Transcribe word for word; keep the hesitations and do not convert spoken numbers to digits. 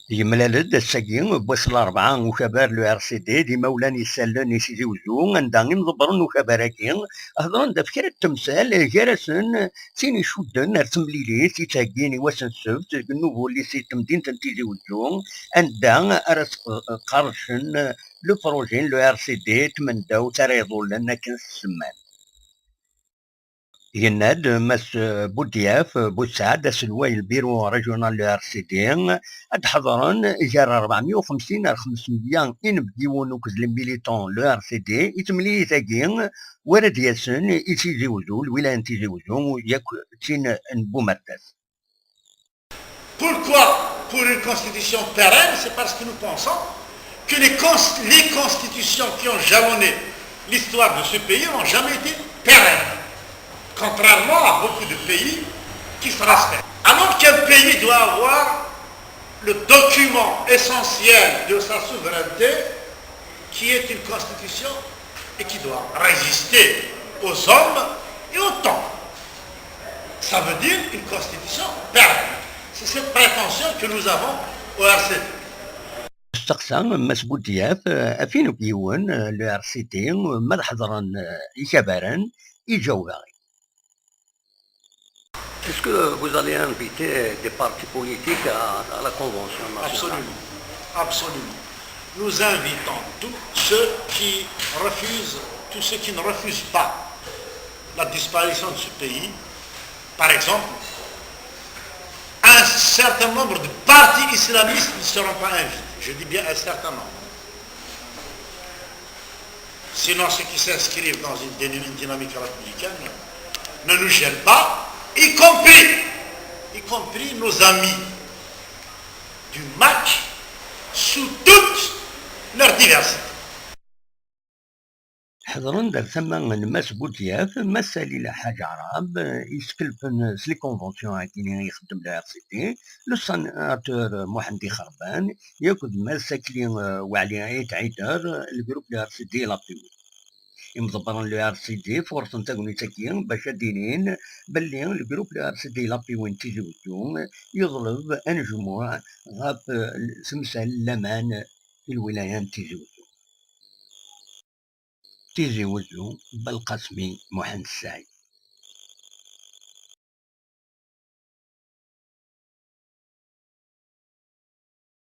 Yemlal-d ass-agi n wass n larebɛa ukabar n l'U R C D d imawlan isallen i Tizi Wezzu, anda imḍebbren n ukabar-agi hedren-d ɣef kra n temsal, gar-asen d tin icudden ar temlilit i ttheggin i wass n ssebt deg nnubu n lycée n temdint n Tizi Wezzu, anda ara sqerdcen le projet n l'U R C D d tmendawt ara iḍullen akken s ssman. Yenna-d Mass Budyaf Bussaɛd, aselway n lbiru régional n l'U R C D, ad d-ḥeḍren gar rebɛemya u xemsin ar xemsemya inebgiwen akked les militants n l'U R C D i temlilit-agi, wara d-yasen i Tizi Wezzu, lwilaya n Tizi Wezzu, yakk d tin n Bumerdas. Pourquoi pour une constitution pérenne ? C'est parce que nous pensons que les, cons- les constitutions qui ont jalonné l'histoire de ce pays n'ont jamais été pérennes, contrairement à beaucoup de pays qui se respectent. Alors qu'un pays doit avoir le document essentiel de sa souveraineté, qui est une constitution et qui doit résister aux hommes et au temps. Ça veut dire une constitution pérenne. C'est cette prétention que nous avons au R C D. Nesteqsa Mass Budyaf ɣef inebgiwen n l'U R C D ma ad ḥeḍren ikabaren, iǧaweb-aɣ-d. Est-ce que vous allez inviter des partis politiques à, à la Convention nationale ? Absolument. Absolument. Nous invitons tous ceux qui refusent, tous ceux qui ne refusent pas la disparition de ce pays. Par exemple, un certain nombre de partis islamistes ne seront pas invités. Je dis bien un certain nombre. Sinon, ceux qui s'inscrivent dans une, dyna- une dynamique républicaine ne nous gênent pas, y compris, y compris nos amis du MAK sous toute leur diversité. Ḥeḍren-d ar tama n Mass Budyaf, Mass Salil Ḥaǧ Arab, yeskelfen s les conventions-agi i ixeddem l'U R C D, le sénateur Muḥend Ixerban, yakk d Mass Akli Waɛli Ayt Ɛider, le groupe l'U R C D Lapiwi. Imḍebbren n l'U R C D furṣen tagnit-agi bac ad d-inin belli le groupe l'U R C D Lapiwi n Tizi Wezzu yeḍleb anejmuɛ ɣef temsal n laman i lwilaya n Tizi Wezzu. Tizi Wezzu, Belqasmi Muḥend Ssaɛid.